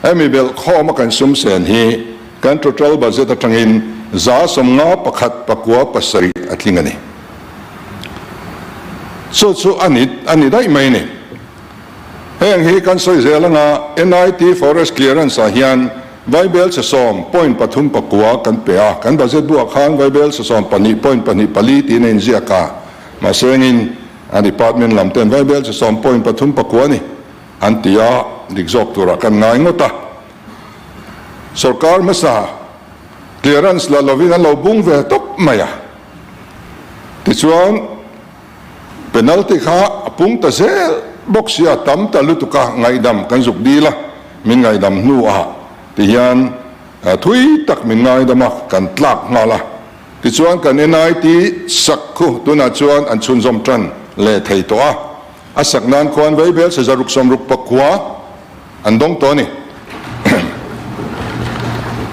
hemi belh khawma kan sum sen hi kan total budget atangin 51 7 a tling a ni. Chu chu a ni a ni daih mai a ni. Heng hi kan sawi zel anga NIT Forest Clearance ah hian Vaibel chhe sawm point pathum pakua kan pe a, kan budget buah khan Vaibel chhe sawm pahnih point pahnih pali tiin a inziak a, mahse engin a department lam ten Vaibel chhe sawm point pathum pakua a ni an ti a, dik zawk turah kan ngai ngawt a. Sorkar hmasa clearance la lovin an lo bung ve tawp mai a, tichuan penalty kha a pung ta zel bawk sia, tam ta lutuk a, ngaihdam kan zuk dil a, min ngaihdam hnuah tihian thui tak min ngaidam a, kan tlak nghal a, tichuan kan NIT sak khu tunah chuan an chhunzawm tan leh thei tawh a, a sak nan khuan Vaibel sazaruk sawmruk pakua an dawng tawh a ni.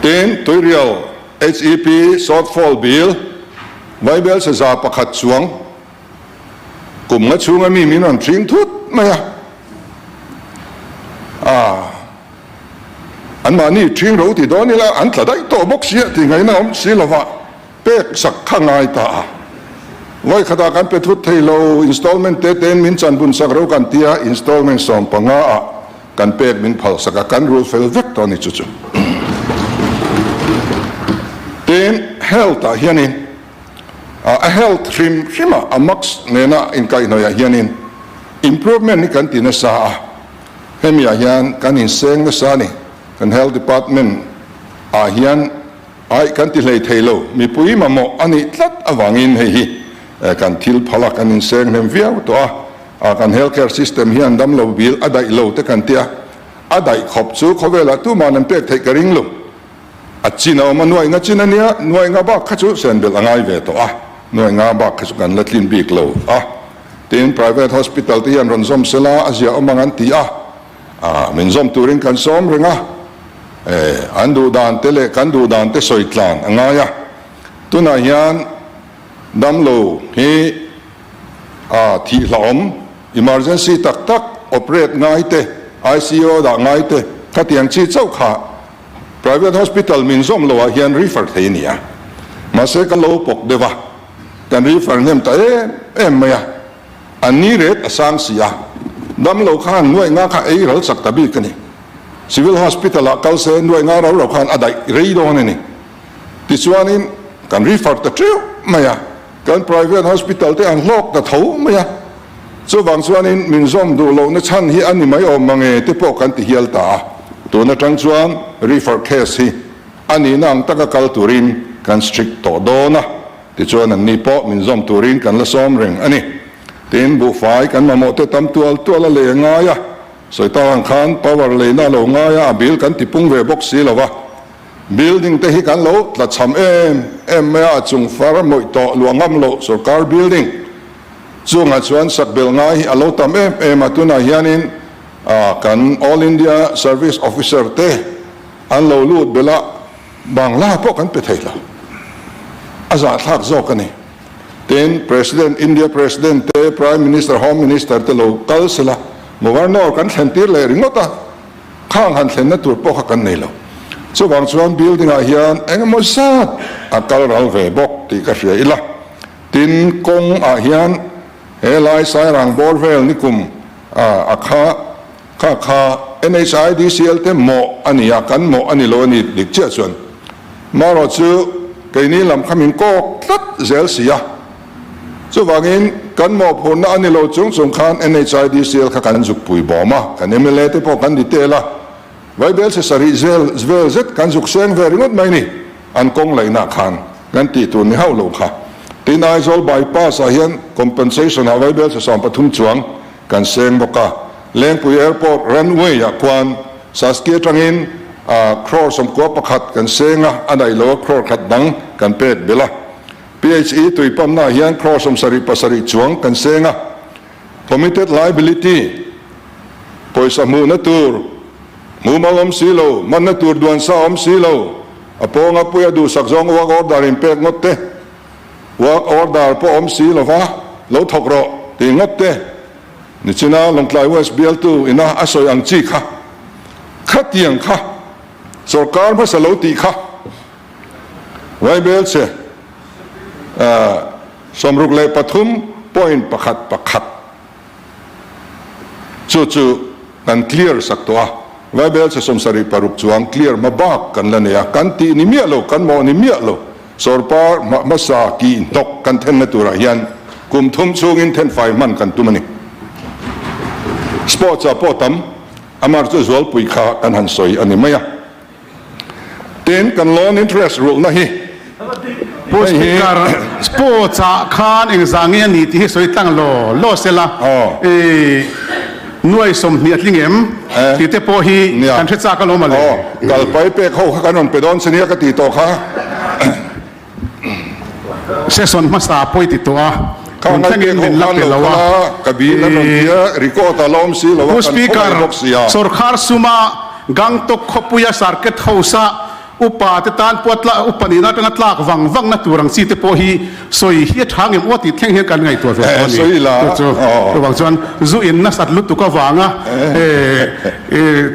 Tin, Tuirial HEP Shortfall Bill Vaibel saza pakhat chuang kum nga chhunga mi min rawn thing thut mai a, ah, anmahni thing ro ti dawn ila an tla daih tawh bawk sia tih ngaihna awm si lova. Pek sak kha ngai ta a. Vawi khatah kan pe thut thei lo, installment te tein min chan bun sak ro kan tia, installment 15 ah kan pek min phal sak a, kan rul fel vek tawh a ni chu chu. Tin, health ah hianin, a health hrim hrim ah a max nena inkaihhnawih ah hianin improvement hi kan ti nasa a, hemi ah hian kan inseng nasa a ni, kan health department ah hian. Aih, kan ti hlei thei lo. Mipui mamawh a nih tlat avangin hei hi kan thil phal a, kan inseng hnem viau tawh a. A, kan health care system hian damlo bil a daih lo te kan tia, a daih khawp chu khawvelah tuman an pek theih ka ring lo. A chin a awm a, nuaih nga chin a nia, nuaih nga bak kha chu sen belh a ngai ve tawh a, nuaih nga bak kha chu kan la tlin bik lo a. Tin, private hospital te hian rawn zawm sela a zia awm ang an ti a. A, min zawm turin kan sawm reng a, e, an duh dan te leh kan duh dan te sawi tlan a ngai a. Tunah hian damlo hi a thih hlauhawm, emergency tak tak operate ngai te, ICU dah ngai te, khatiang chi chauh kha private hospital min zawm loh ah hian refer thei a ni a. Mahse kan lo pawk deuh a, kan refer hnem ta em em mai a. A ni ret a sang si a, damlo khan nuaih nga kha ei ral chak ta bik a ni. Civil Hospital ah kal se nuaih nga rau rau khan a daih rei dawn a ni. Tichuanin kan refer ta teuh mai a, kan private hospital te an hlawk ta tho mai a. Chuvang chuanin min zawm duh lohna chhan hi a ni mai awm mange te pawh kan ti hial ta a. Tun atang chuan refer case hi a nihna ang taka kal turin kan strict tawh dawn a. Tichuan anni pawh min zawm turin kan la sawm reng a ni. Tin, buhfai kan mamawh te tam tual tual a lei a ngai a, sawi tak ang khan power leina a lo ngai a, a bill kan ti pung ve bawk si lo va. Building te hi kan lo tla cham em em mai a, a chung far mawih tawh luah ngam loh sorkar building chungah chuan sak belh ngai hi a lo tam em em a, tunah hianin kan All India Service Officer te an lo lut belh a, Bangla pawh kan pe thei lo. A zahthlak zawk a ni. Tin, President, India President te, Prime Minister, Home Minister te lo kal sela, Governor kan thlen tir leh ringawt a, khang han thlenna tur pawh kha kan nei lo. Chuvang chuan building ah hian eng emaw zat a kal ral ve bawk tih ka hria ila. Tin, kawng ah hian he lai Sairang bawr vel nikum a kha Kha kha NHIDCL te mawh a ni a, kan mawh a ni lo a ni dik chiah chuan. Marawh chu keini lam kha min kawk tlat zel si a. Chuvangin kan mawhphurhna a ni lo chung chung khan NHIDCL kha kan zuk pui bawm a, kan mla te pawh kan detail a, Vaibel chhe sarih zel vel zet kan zuk seng ve ringawt mai ni, an kawng laihna khan kan tih tur ni hauh lo kha. Tin, Aizawl bypass ah hian compensation ah Vaibel chhe 13 chuang Kan seng bawk a, Lengpui Airport runway ah khuan Saski atangin crore 11 kan seng a, a daih lo a crore khat dang kan pek belh a. PHE tui pump na ah hian crore 77 chuang kan seng a. Committed liability, pawisa hmuhna tur mumal awm si lo, manna tur duan sa awm si lo, a pawnga puia duhsak zawng work order in pek ngawt te, Work order pawh awm si lova, lo thawk rawh tih ngawt te nichina Lawngtlai West bialtu ina a sawi ang chi kha, khatiang kha sorkar hmasa lo tih kha. Vaibelchhe 63 point pakhat pakhat chu chu kan clear sak tawh a, Vaibelchhe 76 chuang clear hma bak kan la nei a, kan tih ni miah lo, kan mawh ni miah lo, sawrkar hmasa kih hnawk kan thenna turah hian kum thum chhungin thenfai hman kan tum a ni. Sports ah pawh tam, amar chu zualpui kha kan han sawi a ni mai a. Tin, kan loan interest rulhna hi Pu hei hi. Speaker, sports ah khan engzah nge a ni tih hi sawi tlang law law sela, i nuai 20 a tling em tih te pawh hi kan hre chak alawm a le. Kal pai pek ho kha kan rawn pe dawn che nia ka tih tawh kha. Session hmasa pawi ti tawh a, tun thlengin min la pe lo a. Pu Speaker, sawrkhar suma Gangtok khawpuia Circuit House-a upa te tan pawh tla upa nihna atanga tlak vang vangna tur ang chi te pawh hi sawi hi a tha ngem aw tih thleng hian kan ngaihtuah ve tawh a ni. Chu chu chuvang chuan zu in nasat lutuk avanga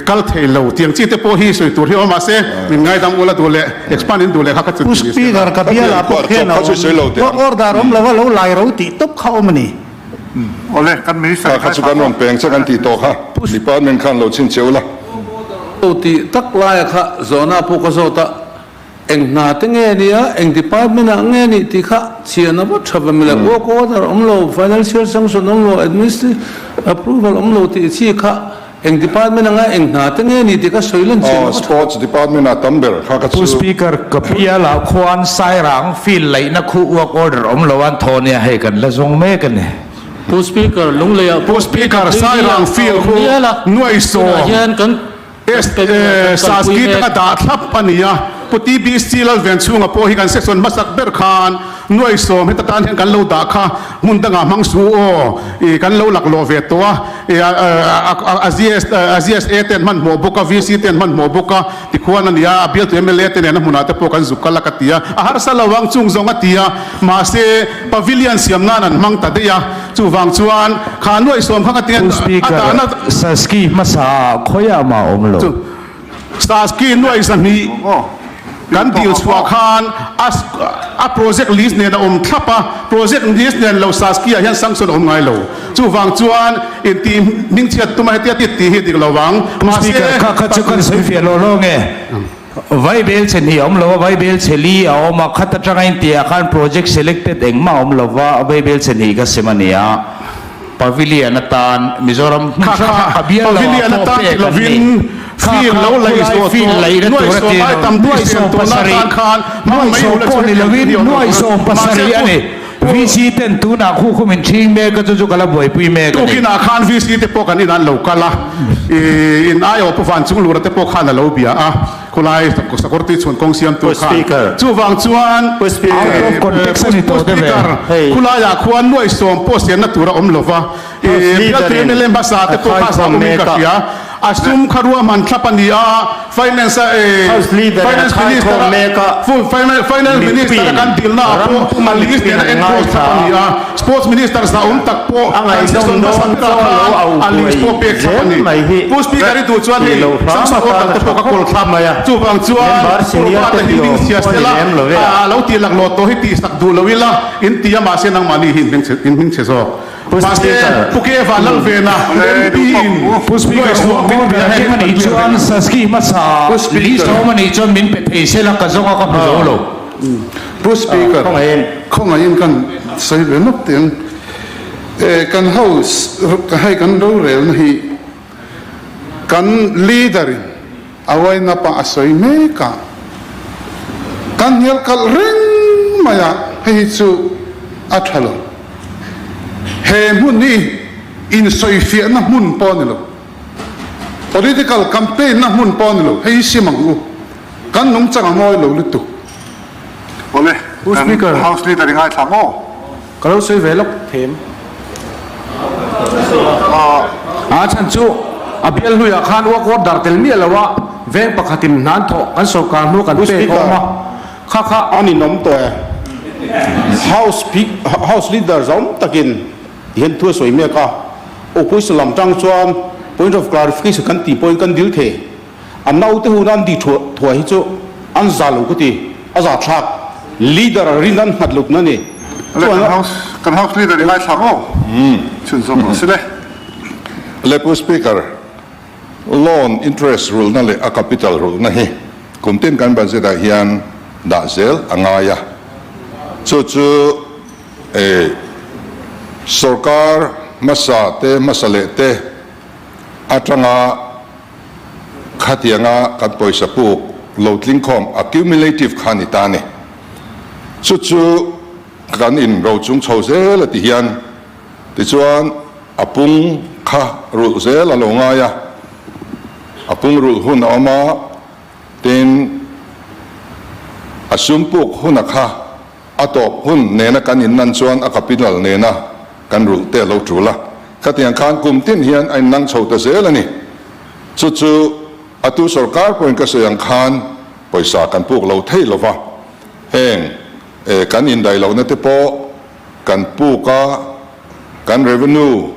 Kal thei lo tiang chi te pawh hi sawi tur hi awm mahse min ngaidam ula duh leh expand in duh leh kha ka chu Pu Speaker ka bial ah pawh khian a awm. Court order awm lova lo lai ro tih tawp kha awm a ni. Awle kan minister Kha kha chu kan rawn peng che kan tih tawh kha department khan lo chhin che ula. Lo tih tak laia kha zawhna pawh ka zawt a, Eng hna te nge nia, eng department ah nge nih tih kha chhian a va tha ve mile. Work order awm lo, financial sanction awm lo, administrative approval awm lo tih chi kha eng department anga eng hna te nge nih tih kha sawi lan chhian a va tha. Sports department ah tam ber kha ka Pu chu. Speaker, ka pial ah khuan Sairang field laihna khu work order awm lo an thaw nia hei kan la zawng mek a ni. Pu Speaker, Lunglei ah Pu Speaker, Sairang field khu nuaisawm. Tunah hian kan Saski taka dah thlap a ni a, Pu TBC Lalvenchhunga pawh hi kan section hmasak ber khan nuaisawm heta tan hian kan lo dah kha hmun dangah hmang su aw, ih kan lo laklawh ve tawh a, ih a GSA te an hmanhmawh bawk a, VC te an hmanhmawh bawk a, tikhuan a ni a, a bialtu mla te nena hmunah te pawh kan zuk kal a ka ti a, a harsa lo ang chung zawng a ti a, mahse pavilion siam nan an hmang ta daih a. Chuvang chuan kha nuaihsawm kha ka ti a, Pu Speaker, a dahna. Saski hmasa ah khawiah mah awm lo. Chu Saski nuaih 200 kan dil chhuah khan a a project list nen a awm thlap a, project list nen lo Saski ah hian sanction a awm ngai lo. Chuvang chuan intih hmingchhiat tuma hetia ti tih hi dik lo vang. Pu Speaker, kha kha chu kan sawi fiah lawh lawng e. Vaibel chhe hnih a awm lo a, vaibel chhe li a awm a, khat atanga intiah khan project selected engmah a awm lo va, vaibel chhe hnih ka sem a ni a, Pavilion atan Mizoram hmun hrang hrang ka bial lo ah pawh pek an ni. Kha kha khulai field laihna tur a ti lo, nuaih 70, nuaih sawm pawh ni lovin nuaih 70 a ni. VC ten tunah khu khu min ṭhing mek a, chu chu ka la buaipui mek a ni. Tukinah khan VC te pawh kan inah an lo kal a, ih in aiawh Pu Vanchunglura te pawh khan a lo bia a, khulai Sakawrti chhun kawng siamtu khan. Chuvang chuan Pu Speaker, khulaiah khuan nuaih sawm pawh siamna tur a awm lo va, ih bialtu mla hmasa te pawh kha zah awmin ka hria. A sum kha ruahman thlap a ni a, Finance a Finance Minister a Finance Minister a kan dilna ah pawh a list nen a enclose thlap a ni a, Sports Minister zahawm tak pawh kan session hmasa berah khan a list pawh pek thlap a ni. Pu Speaker i duh chuan hei sanction order te pawh ka kawl thlap, chuvang chuan Purvata hi hming chhia sela a lo tih laklawh tawh hi tihsak duh lo ila in ti a mahse nangmahni hi in hming chhe zawk. Mahse, Pu Keva Lalvena MP in Pu Speaker, nuaihsuah min Order bia kem hei a nih chuan Saski hmasa list awm a nih chuan min pe thei sela ka zawng a ka hmu zo lo. Pu Speaker, khawngaihin kan sawi ve nawk teh ang. Kan House hei kan rorelna hi kan Leader in a uainap a a sawi mek a, kan hnial kalh reng mai a, hei hi chu a tha lo. He hmun hi insawifiahna hmun pawh a ni lo, political campaign na hmun pawh a ni lo, hei hi sim ang u, kan nungchang a ngawi lo lutuk. Awle, kan House Leader i ngaithla maw? Ka lo sawi ve lawk them. A chhan chu a bial hluiah khan work order tel miah lo a, veng pakhatin hna an thawh kan sorkar hnu kan pek awm a, kha kha. A ninawm tawh e. House House Leader zawm takin tihian thu a sawi mek a, Opposition lam tang chuan point of clarification kan tih pawhin kan dil thei. A naute huna an dih thuah hi chu an za lo ka ti, a za thlak. Leader rin an nghat lutna a ni. Le kan house kan house leader i ngaithla maw? Chhunzawm rawh si le. Le Pu Speaker, loan interest rulhna leh a capital rulhna hi kum tin kan budget ah hian dah zel a ngai a. Chu chu sorkar hmasa te hmasa leh te atanga Khatianga kan pawisa puk lo tlingkhawm accumulative kha ni ta ni. Chu chu kan in ro chung chho zel a ti hian tichuan a pung kha rulh zel a lo ngai a, a pung rulh hun a awm a, tin a sum puk huna kha A tawp hun nena kan innan chuan a capital nena kan rulh te a lo tul a. Khatiang khan kum tin hian a innang chho ta zel a ni. Chu chu a tu sorkar pawhin ka sawi ang khan pawisa kan puk lo thei lo va. Heng kan indaih lohna te pawh kan puk a, kan revenue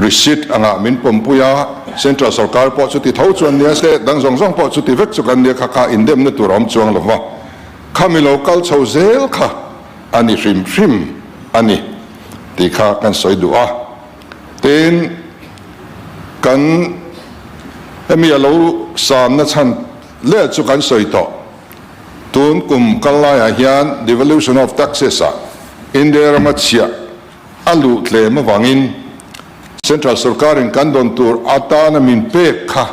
receipt angah min pawmpui a, central sorkar pawh chuti tho chuan nia, state dang zawng zawng pawh chuti vek chu kan nia kha kha indemna tur a awm chuang lo va. Khami lo kal chho zel kha a ni hrim hrim a ni tih kha kan sawi duh a. Tin, kan hemi a lo sanna chhan leh chu kan sawi tawh. Tun kum kal laiah hian devolution of taxes ah India rama chhiah a luh tlem avangin Central sorkarin kan dawn tur atana min pek kha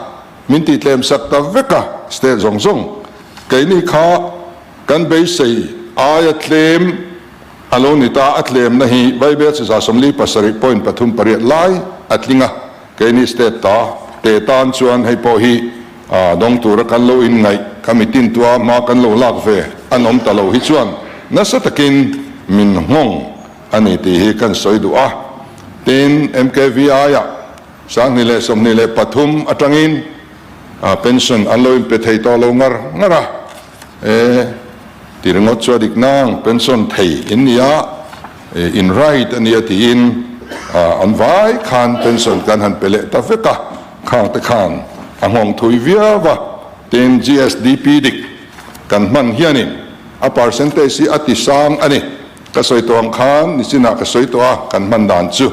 Min tih tlem sak ta vek a, state zawng zawng keini kha kan beisei aia tlem a lo ni ta, a tlemna hi Vaibel chiza 47.38 lai a tling a, keini state ta te tan chuan hei pawh hi dawng tura kan lo inngaih kha mitin tua hma kan lo lak ve an awm ta lo hi chuan nasa takin min nghawng a ni tih hi kan sawi duh a, tin MKVI-ah 2023 atangin pension an lo inpe thei tawh lo ngar ngar a, e ti ringawt chu a dik nang, pension thei in ni a, in right a nia tiin an vai khan pension kan han pe leh ta vek a, khang te khan a nghawng thui viau a, tin GSDP dik kan hman hianin a percentage hi a ti sang a ni, ka sawi tawh ang khan nichinah ka sawi tawh a kan hman dan chu.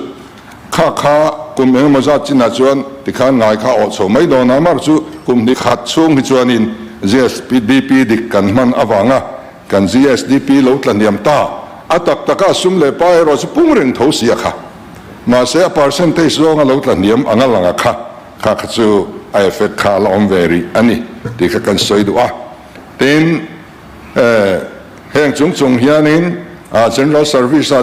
Kha kha kum engemaw zat chinah chuan tikhan ngai kha awh chho mai dawn a, mar chu kum hnih khat chhung hi chuanin GSDP dik kan hman avanga kan GSDP lo tla hniam ta. A tak taka sum leh pa erawh chu pung reng tho si a kha. Mahse a percentage zawnga lo tla hniam anga lang a kha, kha kha chu a effect kha a la awm ve rih a ni tih kha kan sawi duh a. Tin, heng chung chung hianin General Service ah te.